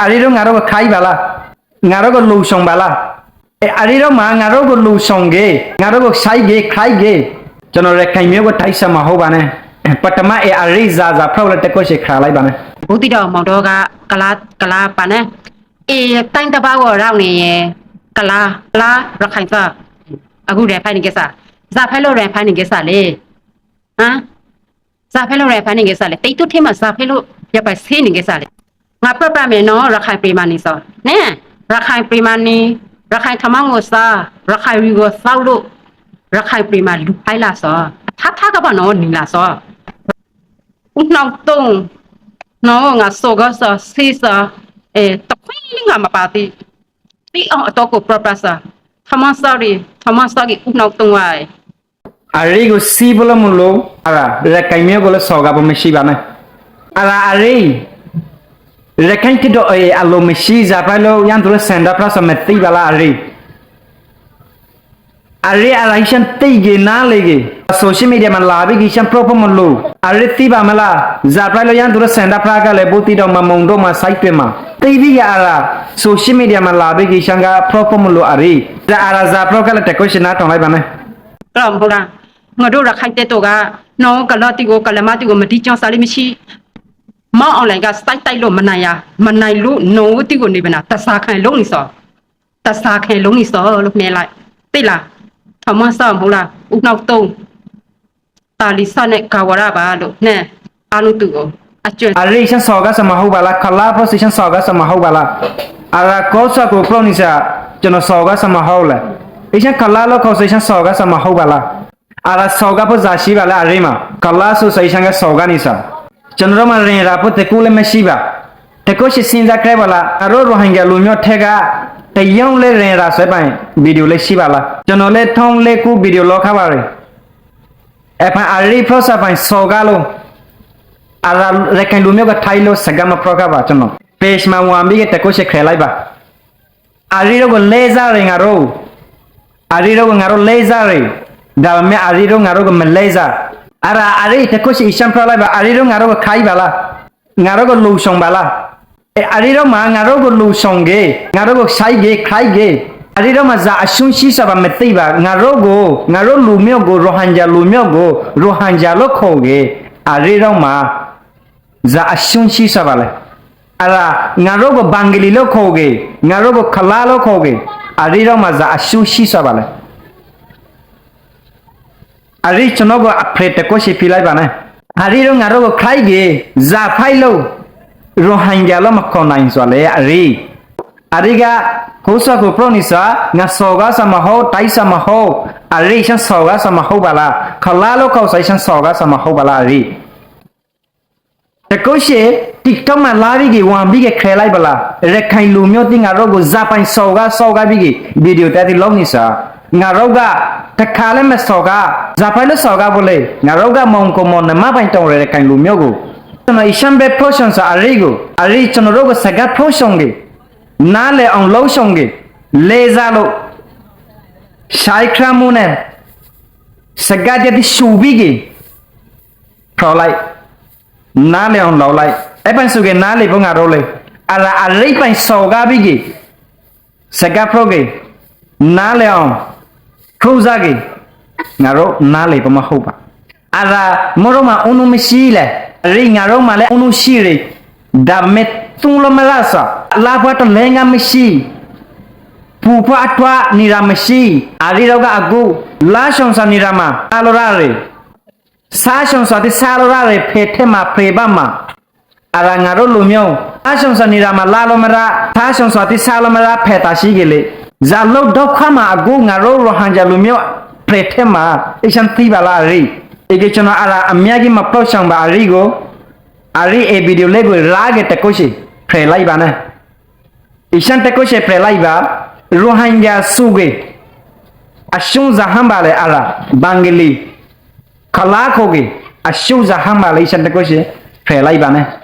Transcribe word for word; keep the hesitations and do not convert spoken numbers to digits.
အရ့ဒိၣ် ငါတို့ကို ခိုင်းပါလား။ ငါတို့ကို လူဆောင်ပါလား။ အဲ အရ့ဒိၣ်မး ငါတို့ကို လူဆောင်က့ၤ၊ ငါတို့ကို ဆိုင်က့ၤ၊ ခိုင်းက့ၤ။ ကျွန်တော် ရခိုင်မျိုးကို တိုက်ဆရာမဟုတ်ပါနဲ့။ ပထမ အဲ အရ့ ဇာ ဇာဖျိလၢ တကုတ်ရှည် ခရၢလိုက်ပါနဲ့။ ဘူးသီးတောင် မောင်တောက ကုလား ကုလားပါနဲ့။ အဲ တိုင်းတစ်ပါးကို ရောက်နေရင် ကုလား ကုလား ရခိုင်သား အခု ရန်ဖဲနေကိစ္စ ဇာဖဲလို့ ရန်ဖဲနေကိစ္စလေ။ ဟမ် ဇာဖဲလို့ ရန်ဖဲနေကိစ္စလေ။ တိတ်တူထဲမှာ ဇာဖဲလို့ ရပၢၢ်ဆဲနေကိစ္စလေ။ ငါ ပြတ်ပြတ် မယ်နော် ရခိုင်ပြည်မှာနေစော် နဲ ရခိုင်ပြည်မှာနေ ရခိုင်ထမင်းကိုစား ရခိုင်လူကိုသောက်လို့ ရခိုင်ပြည်မှာ လူဖိုက်လာစော် အထပ်ထပ်ကပါနော် နေလာစော် ဦးနှောက်တုံး နော် ငါ စော်ကားစော် ဆဲစော် အဲ တခွင်လေး ငါ မပါသေး သိအောင် အတော့်ကို ပြတ်ပြတ်စော် ထမင်းစားရည် ထမင်းစားရည် ဦးနှောက်တုံးဝါ အရ့ကို စံးဖို့လၢမလို အရ့ ရခိုင်မျိုးကိုလည်း စော်ကားဖို့ မရှိပါနဲ့။ အရ့ အရ့ ရခိုင်တစ်တော့် အဲ အလိုမရှိ ဇာဖဲလို့ ရန်သူလၢ ဆန္ဒပြစော် မသိပါလား အရ့။ အရ့ အရ့ ဟံးစံး သိက့ၤ နားလည်က့ၤ social media မှာ လာပြီး ဟံးစံး ပြတ်ဖို့မလို အရ့ သိပါမလား။ ဇာဖဲလို့ ရန်သူလၢ ဆန္ဒပြကလဲၣ် ဘူးသီးတောင်မှာ မောင်တောမှာ ဆိုင်ကယ်မှာ သိပြီးက့ၤ အရ့ social media မှာ လာပြီး ဟံးစံး က ပြတ်ဖို့မလို အရ့ အရ့ ဇာဖဲကလဲၣ် တကုတ်ရှည် နားထောင်လိုက်ပါနဲ့။ ကလီၤမဟုတ်လား။ ငါတို့ ရခိုင်တပ်တော်က နော် ကုလားတီကို ကုလားမတီကို မတီးကျောင်းစာလေး မရှိ။ မင်းအောင်လှိုင်က တိုက်တိုက်လို့ မနိုင်ရ မနိုင်လို့ နော် တီကို နေပနာ တစားခံလုံးနေစော် တစားခံလုံးနေစော်လို့ မှဲလိုက် သိလား။ ထမင်းစားမဟုတ်လား ဦးနှောက်တုံး တာလီဆန်နဲ့ ကာဝရပါလို့ နဲ အားလုံးသူကို အကျွမ်း အရ့ ဟံးစံး စော်ကားစော် မဟုတ်ပါလား။ ကုလားဖျိ ဟံးစံး စော်ကားစော် မဟုတ်ပါလား။ အရ့ ကိုယ့်စာကိုယ် ဖျိနေစ့ၢ် ကျွန်တော် စော်ကားစော် မဟုတ်လဲၣ်။ ဟံးစံး ကုလားလို့ ခေါ်စော် ဟံးစံး စော်ကားစော် မဟုတ်ပါလား။ အရ့ စော်ကားဖို့ ဇာရှိပါလဲၣ် အရ့မှာ။ ကုလားဆိုစ့ၢ် ဟံးစံး က စော်ကားနေစ့ၢ် ကျွန်တော်တို့မှာ ရင်ရဖို့ တစ်ခုလည်း မရှိပါ။ တကုတ်ရှည် စဉ်းစားကြည့်ပါလား။ ငါတို့ ရိုဟင်ဂျာလူမျိုးထဲက တစ်ယောက်လည်း ရင်ရစွမ်းပိုင်း ဗီဒီယိုလည်း ရှိပါလား။ ကျွန်တော်လည်း သုံးလေးခု ဗီဒီယို လုပ်ထားပါတယ်။ အဲဖဲ အရ့ ဖျိစ့ၢ်ပိုင်း စော်ကားလို့ အရ့ ရခိုင်လူမျိုးကို တိုက်လို့ စကားမပြောခဲ့ပါ ကျွန်တော်။ page မှာ ဝင်ပြီး တကုတ်ရှည် ခရၢလိုက်ပါ။ အရ့တို့ကို လေးစားတယ် ငါတို့။ အရ့တို့ကို ငါတို့ လေးစားတယ်။ ဒါပေမဲ့ အရ့တို့ ငါတို့ကို မလေးစား။ အရ့ အရ့ တကုတ်ရှည် ဟံးစံး ပြတ်လိုက်ပါ။ အရ့တို့ ငါတို့ကို ခိုင်းပါလား။ ငါတို့ကို လူဆောင်ပါလား။ အဲ အရ့ဒိၣ်မး ငါတို့ကို လူဆောင်က့ၤ၊ ငါတို့ကို ဆိုင်က့ၤ၊ ခိုင်းက့ၤ။ အရ့ဒိၣ်မး ဇာအရှုံး ရှိစ့ၢ်ပါ မသိပါ။ ငါတို့ကို ငါတို့လူမျိုးကို ရိုဟင်ဂျာလူမျိုးကို ရိုဟင်ဂျာလို့ ခေါ်က့ၤ။ အရ့ဒိၣ်မး ဇာအရှုံး ရှိစ့ၢ်ပါလဲၣ်။ အရ့ ငါတို့ကို ဘင်္ဂလီလို့ ခေါ်က့ၤ၊ ငါတို့ကို ကုလားလို့ ခေါ်က့ၤ။ အရ့ဒိၣ်မး ဇာအရှုံး ရှိစ့ၢ်ပါလဲၣ်။ အရ့ ကျွန်တော်ကို အဖျဲး တကုတ်ရှည် ဖီလိုက်ပါနဲ့။ အရ့တို့ ငါတို့ကို ခိုင်းက့ၤ၊ ဇာဖဲလို့ ရိုဟင်ဂျာလို့ မခေါ်နိုင်စ့ၢ်လဲၣ် အရ့။ အရ့က ကိုယ့်စာကိုယ် ဖျိနေစ့ၢ်၊ ငါ စော်ကားစ့ၢ်မဟုတ်၊ တိုက်စ့ၢ်မဟုတ်။ အရ့ ဟံးစံး စော်ကားစ့ၢ် မဟုတ်ပါလား။ ကုလားလို့ ခေါ်စ့ၢ် ဟံးစံး စော်ကားစ့ၢ် မဟုတ်ပါလား အရ့။ တကုတ်ရှည် TikTok မှာ လာပြီးက့ၤ ဝင်ပြီးက့ၤ ခရၢလိုက်ပါလား။ ရခိုင်လူမျိုးသ့ၣ် ငါတို့ကို ဇာပိုင် စော်ကား စော်ကားပြီးက့ၤ ဗီဒီယို တၢ်သ့ၣ် လုပ်နေစ့ၢ်။ ငါတို့က တစ်ခါလည်း မစော်ကား။ ဇာဖဲလို့ စော်ကားဖို့လဲၣ်။ ငါတို့က မောင်ကို မောင်နှမပိုင်း တောင်ရ ရခိုင်လူမျိုးကို ကျွန်တော် ဟံးစံး ပဲ ဖျိဆောင်စ့ၢ် အရ့ကို။ အရ့ ကျွန်တော်တို့ကို စကား ဖျိဆောင်က့ၤ၊ နားလည်အောင် လုပ်ဆောင်က့ၤ၊ လေးစားလို့ ဆိုင်ကရမှုနဲ့ စကား တၢ်သ့ၣ် ရှုပ်ပြီးက့ၤ ဖျိလိုက်၊ နားလည်အောင် လုပ်လိုက်။ အဲပိုင်း သူက့ၤ နားလည်ဖို့ ငါတို့လဲၣ်။ အရ့ အရ့ပိုင်း စော်ကားပြီးက့ၤ စကား ဖျိက့ၤ၊ နားလည်အောင် ဖျိစ့ၢ်က့ၤ။ ငါတို့ နားလည်ဖို့ မဟုတ်ပါ။ အရ့ မင်းတို့မှာ ဦးနှောက် မရှိလဲၣ်။ အရ့ ငါတို့မှာလည်း ဦးနှောက် ရှိတယ်။ ဒါပေမဲ့ သုံးလို့ မရစ့ၢ်။ လာဖို့ တလဲငါ မရှိ၊ ပူဖို့ အတွက် နေရာ မရှိ။ အရ့တို့က အခု လာဆောင်စ့ၢ် နေရာမှာ လာလို့ရတယ်။ စားဆောင်စ့ၢ် သ့ၣ် စားလို့ရတယ်။ ဖဲထဲမှာ ဖဲဘက်မှာ။ အရ့ ငါတို့လူမျိုး စားဆောင်စ့ၢ် နေရာမှာ လာလို့မရ၊ စားဆောင်စ့ၢ် သ့ၣ် စားလို့မရ၊ ဖဲတၢ်ရှိက့ၤလဲၣ်။ ဇာလုပ် ဒုက္ခမှာ အခု ငါတို့ ရိုဟင်ဂျာလူမျိုး ဖဲထဲမှာ ဟံးစံး သိပါလား အရ့။ အဲက့ၤ ကျွန်တော် အရ့ အများကြီး မဖျိဆောင်ပါ အရ့ကို။ အရ့ အဲ ဗီဒီယိုလေးကို ရက့ၤ တကုတ်ရှည် ခရၢလိုက်ပါနဲ့။ ဟံးစံး တကုတ်ရှည် ဖျဲးလိုက်ပါ။ ရိုဟင်ဂျာ ဆိုက့ၤ အရှုံး ဇာဟမ်းပါလဲၣ် အရ့။ ဘင်္ဂလီ ကုလား ခေါ်က့ၤ အရှုံး ဇာဟမ်းပါလဲၣ်။ ဟံးစံး တကုတ်ရှည် ဖျဲးလိုက်ပါနဲ့။